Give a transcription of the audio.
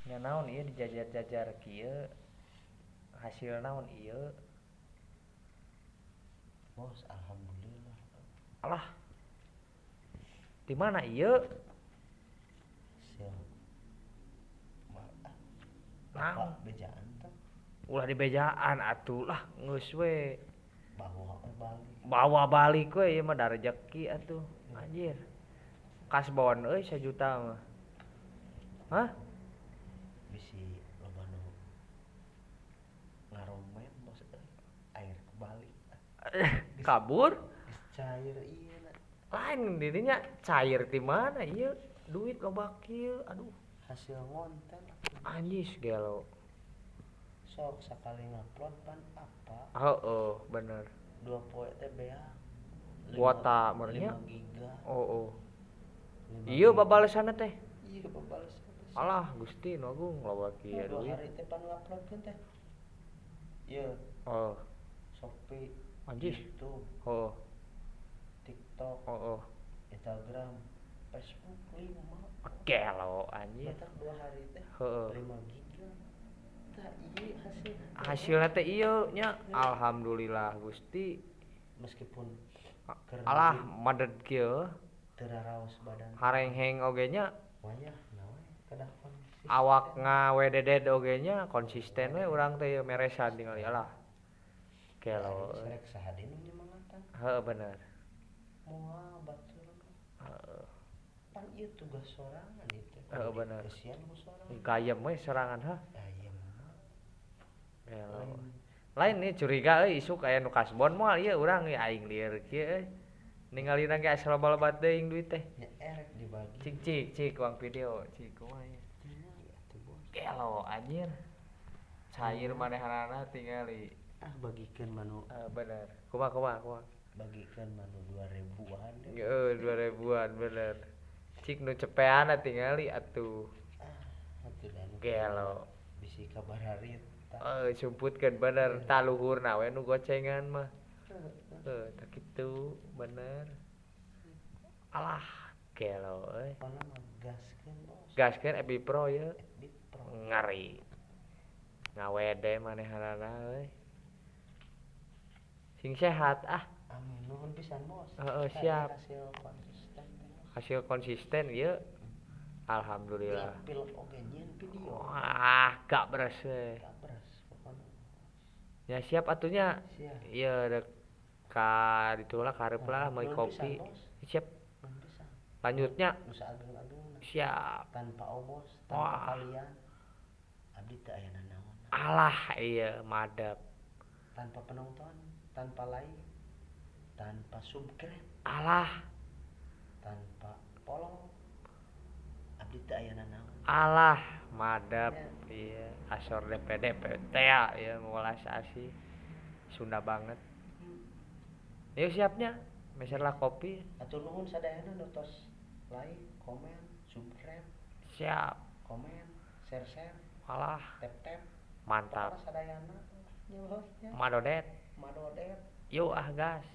Nya naon ieu dijajar-jajar kieu? Hasil naon ieu? Bos, alhamdulillah. Alah. Di mana ieu? Hasil ah, Naon? Bejaan teh. Ulah dibejaan atuh lah, geus we. Bawa we balik. Bawa balik we, ieu mah da rejeki atuh. Anjir. Kasbon euy 1 juta mah. Hah? Bisi loba nu ngaromen, bos euy. Air kebalik. Kabur? Geus cair ieu na. Lain dirinya cair di mana ieu? Duit loba kieu, aduh. Hasil ngonten atuh. Anjis gelo. Sok sakali ngupload pan apa? Heeh, bener. 2 poe teh beak. Kuota meureun nya? 5 giga. Oh. 5 Ieu giga. Babalesanna teh. Iya, babalesan. Alah, Gusti nu agung, loba kieu 2 duit. Hari teh pan nguploadkeun teh. Ieu Oh, Shopee, anjis. YouTube, TikTok, Instagram, Facebook 5. Gelo anjir. Matak 2 hari teh 5 giga. Tah, ieu hasil. Hasilna teh ieu nya. Alhamdulillah, Gusti. Meskipun keur Alah, maded kieu. Teu raraos badan. Harengheng oge nya. Wayah na we kedah konsisten. Awak ngawededed oge nya, konsisten we urang teh meresan tingali, alah. Gelo euy. Rek saha deui nu nyemangatan? Heeh, bener. Moal batur mah. Pan ieu tugas sorangan ieu teh. Heeh, bener. Kasihan ku sorangan. Gayem we sorangan hah. Gayem mah. Gelo. Lain. Lain nih curiga euy, isuk aya nu kasbon moal ieu urang ieu, aing lieur kieu euy. Ningalina ge asa loba-loba teuing duit teh. Nya erek dibagi. Cik cik cik uang video cik, kumaha ieu? Tingali atuh, Bos. Gelo anjir. Cair manehanana tingali. Ah, bagikeun manu. Eh, bener. Kumaha kumaha kumaha? Bagikeun manu 2000-an deh. Heeh, 2000-an bener. Cik nu cepeana tingali atuh. Ah, atuh da nu Gelo. Bisi kabararita. Eh, sumputkeun bener, tah luhurna we nu gocengan mah. Heuh, tah kitu bener. Alah, gelo euy. Pokona mah gaskeun, Bos. Gaskeun FB Pro ieu. FB Pro. Ngeri. Ngawede manehanana euy. Sing sehat ah. Amin, nuhun pisan, Bos. Heeh, Tah, ieu siap. Hasil konsisten teh. Hasil konsisten ieu. Alhamdulillah. Pilek-pilek oge nyieun video. Wah, gak beres we. Gak beres pokona. Ya siap atunya. Siap. Iya, rek ka ditu lah, ka hareup lah meuli Nuhun pisan, kopi. Bos. Siap. Nuhun pisan. Lanjutnya. Nu saageng-agengna. Siap. Tanpa obos, tanpa Wah. Kalian abdi teu aya nanaon. Alah, iya madep. Tanpa penonton, tanpa like, tanpa subscribe, Alah, tanpa follow, abdi teu aya nanaon. Alah, madep. Ya. Iya, asor DPDP teh ya welas asih. Sunda banget. Yuk siapnya. Meser lah kopi. Atur nuhun sadayana nu tos like, komen, subscribe, Siap. Komen, share-share, Alah, tap-tap. Mantap. Pokokna sadayana nya, Bos, nya. Madodet. Madodet. Yuk ah, gas.